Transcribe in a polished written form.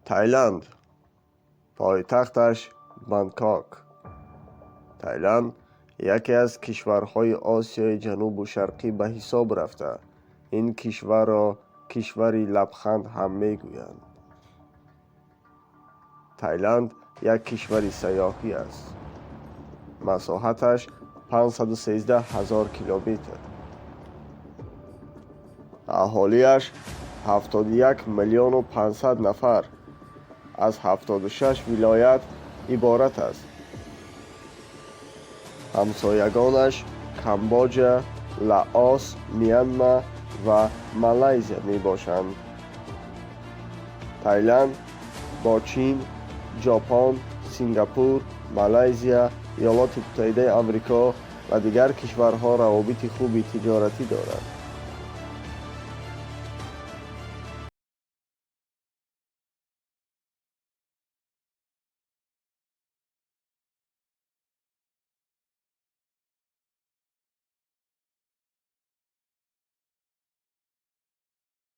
Таиланд, пойтахташ Бангкок. Таиланд яке аз кишварҳои Осиёи Ҷанубу Шарқӣ ба ҳисоб рафта, ин кишварро кишвари лабханд ҳам мегӯянд. Таиланд як кишвари сайёҳӣ аст. Масоҳаташ 513 ҳазор километр. Аҳолиаш 71 миллиону 500 нафар аз 76 вилоят иборат аст. Ҳамсоягонаш Камбоҷа, Лаос, Мянма ва Малайзия мебошанд. Таиланд бо Чин, Ҷопон, Сингапур, Малайзия, Иёлоти Муттаҳидаи Амрико ва дигар кишварҳо равобити хуби тиҷоратӣ дорад.